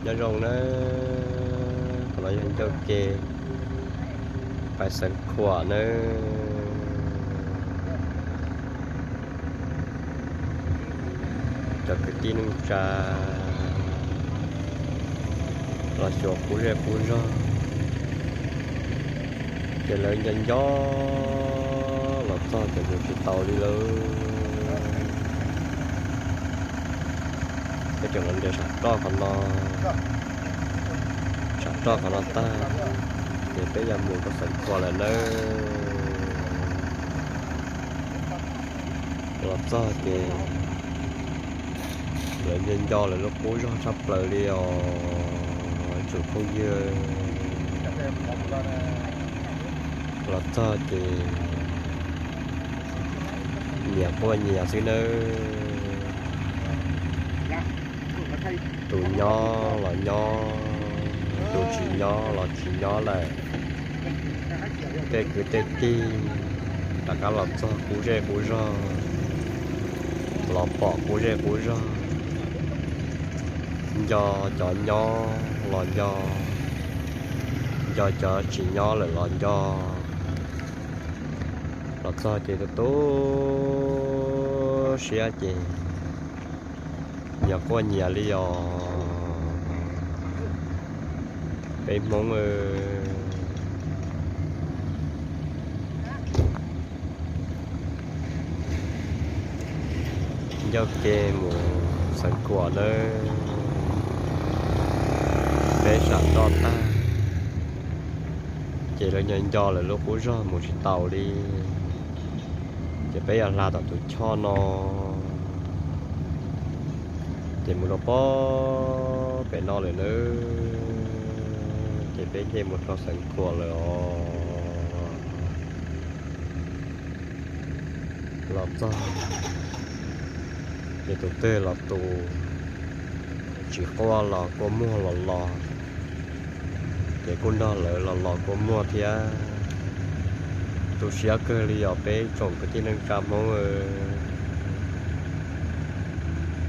Nyob zoo nawb, qhov no yog ncauj ke pais Xeev Khuam nawb. Cov kwv tij neej tsa los xyuas qub zej qub zog, ces lawv nco nco los txog ces mus tsis tau li lawm. Peb tseem los nres sam roj qhov no, sam roj qhov no tag, ces peb yuav mus rau Xeev Khuam lawm nawb. Los txog ces lawv nco nco lawv lub qub zog tshaj plaws li os tsoom phooj ywg. Los txog ces nyias quaj nyias xwb nawb. Tus nyob los nyob, tus tsis nyob los tsis nyob lawm. Tej kwv tej tij rov qab los txog qub zej qub zog, los pom qub zej qub zog, nco cov nyob los nco, nco cov tsis nyob lawm los nco. Los txog ces tu tu siab ces nyias quaj nyias li os peb Hmoob. Ncauj ke mus Xeev Khuam nawb, peb sam roj tag ces lawv nco nco lawv lub qub zog mus tsis taus li. Ces peb yuav hla tom tus choj no ces mus rau pob pem no lawm nawb. Ces peb nce mus rau Xeev Khuam lawm os. Los txog ces tus twg los tus, tsis quaj los kua muag los los, ces kuj nrog lawv los los kua muag thiab. Tu siab kawg li os peb tsoom kwv tij neej tsa Hmoob.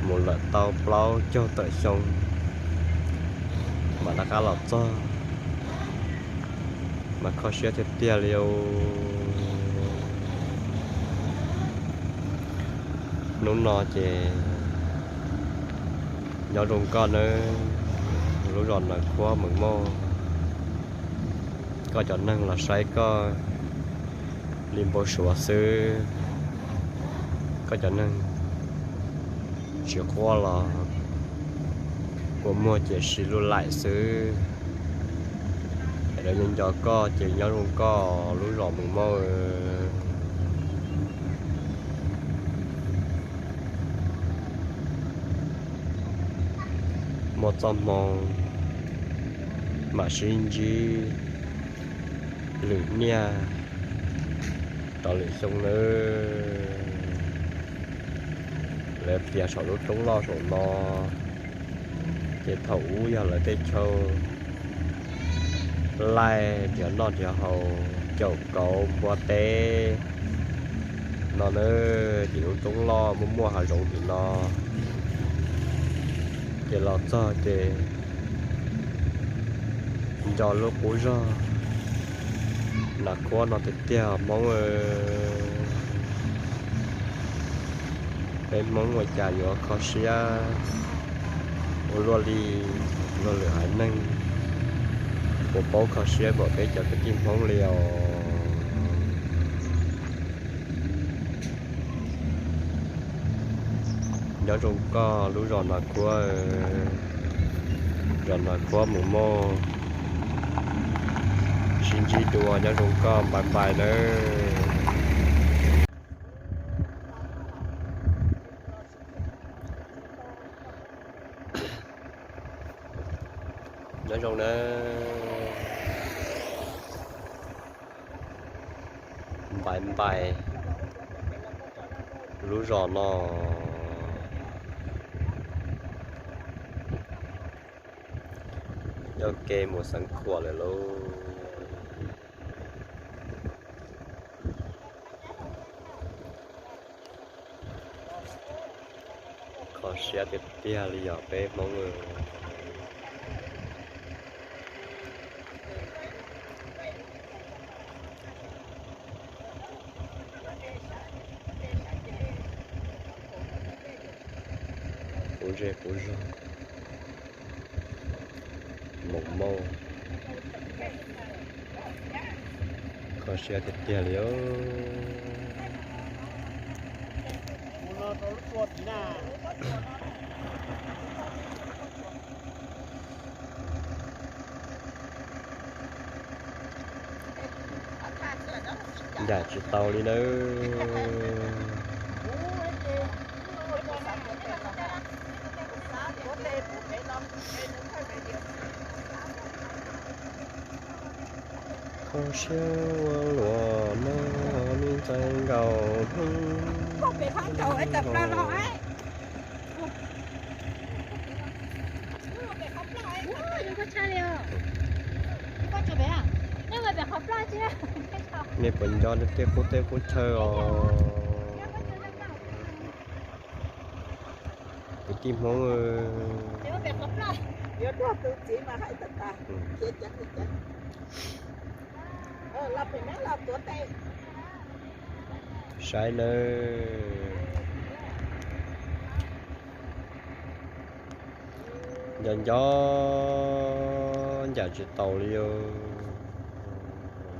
Mus lawm tau plaub caug tawm xyoo mas rov qab los txog, mas kho siab tiag tiag li os. Hnub no ces nyob zoo koj nawb, lub zos Nas Khuab Meem Mauj. Koj cov neeg los saib koj li npau suav xwb. Koj cov neeg tsis quaj los kua muag ces si lub laim xwb. Es lawv nco nco koj ces nyob zoo koj lub zos Meem Mauj. Muaj txoj hmoo mam sib ntsib lwm niaj rau lwm xyoo nawb. Lawv piav saum lub roob loj saum no, ces thaum ub yog lawv tej chaw laij nrhiav noj nrhiav haus, caum kauv npua teb no nawb. Ces lub roob loj muaj muaj hav zoov tim no, ces los txog ces nco lub qub zog Nas Khuab no tiag tiag Hmoob. Peb Hmoob ua cas yuav kho siab ua luaj li luag lwm haiv neeg, puas paub kho siab npaum peb cov kwv tij Hmoob li os. Nyob zoo koj lub zos Nas Khuab, zos Nas Khuab Meem Mauj. Sib ntsib dua, nyob zoo koj, npais npais nawb. Nyob zoo nawb. Npais npais lub zos no, yuav ke mus Xeev Khuam lawm lauj. Kho siab tiag tiag li yog peb Hmoob. Ze quv zog, moos mauj, kho siab tiag tiag li os. Ncaim tsis tau li nawb. Kho siab ua luaj no, me ntxhais nkauj hnub. Nej puas nco tej qub teb qub chaw os? Kwv tij Hmoob, saib nawb. Nco nco ncaim tsis taus li os.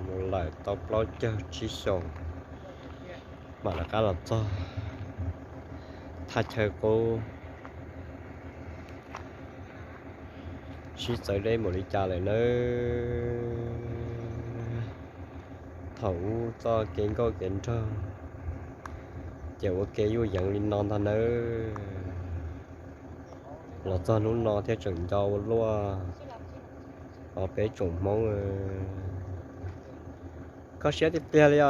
Mus lawm tau plaub caug tsib xyoos mam rov qab los txog thaj chaw qub, sib txawv deb npaum li cas lawm nawb. Thaum ub txoj kev nkauj kev nraug ces ua kev yuj yeev li no ntag nawb. Los txog hnub no thiaj tseem nco ua luaj os peb tsoom Hmoob. Kho siab tiag tiag li os.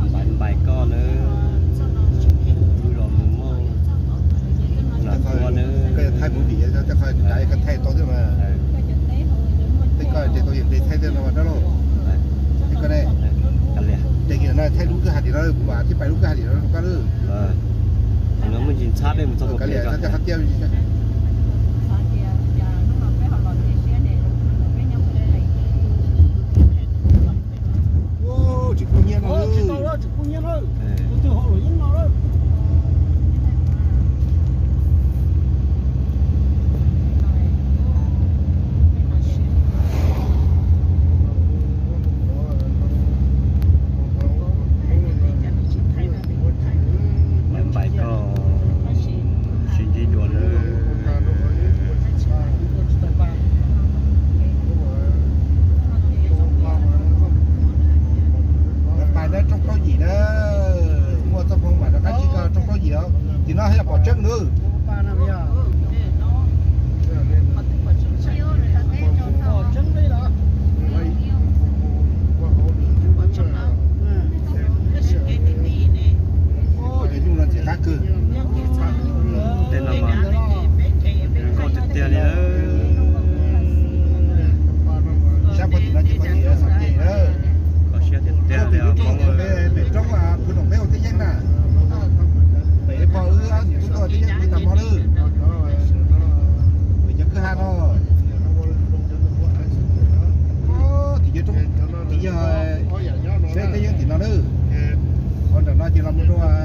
Npaim npaim koj nawb, tus los mus mog. Koj thaij mus vim yog koj thaij tau thiab mas. Tej koj ces tau yog tes thaij tej no mas dab laug. Tej koj ne, ces kiag no thaij lub kwj ha tim no kuv mam thiaj pais lub kwj ha tim no rau koj lawm. Qhov no muaj ntsis ntxhab peb mus txog puag pem koj. Tsis pub nyiaj no, tsis pub nyiaj no. Npaim koj sib ntsib dua nawb. Pais na, rooj plaub yim na, muaj txoj hmoo mam rov qab ntsib koj rooj plaub yim os. Tim no yog pom tseeb nawb. Cov nyuj no ntxim qab kawg. Tej no mas nkauj tiag tiag li. Sab puag tim no ces puag tim xom ces na. Kho siab tiag tiag li os. Pem roob Phu Noom peb ua teb yeeb na. Pem pog wb ob niam tub tuaj teb yeeb pem tag hmo lawm. Pem cov kwj ha no. Tim yog roob, tim yog sab teb yeeb tim no na. Qhov nram no ces los mus rau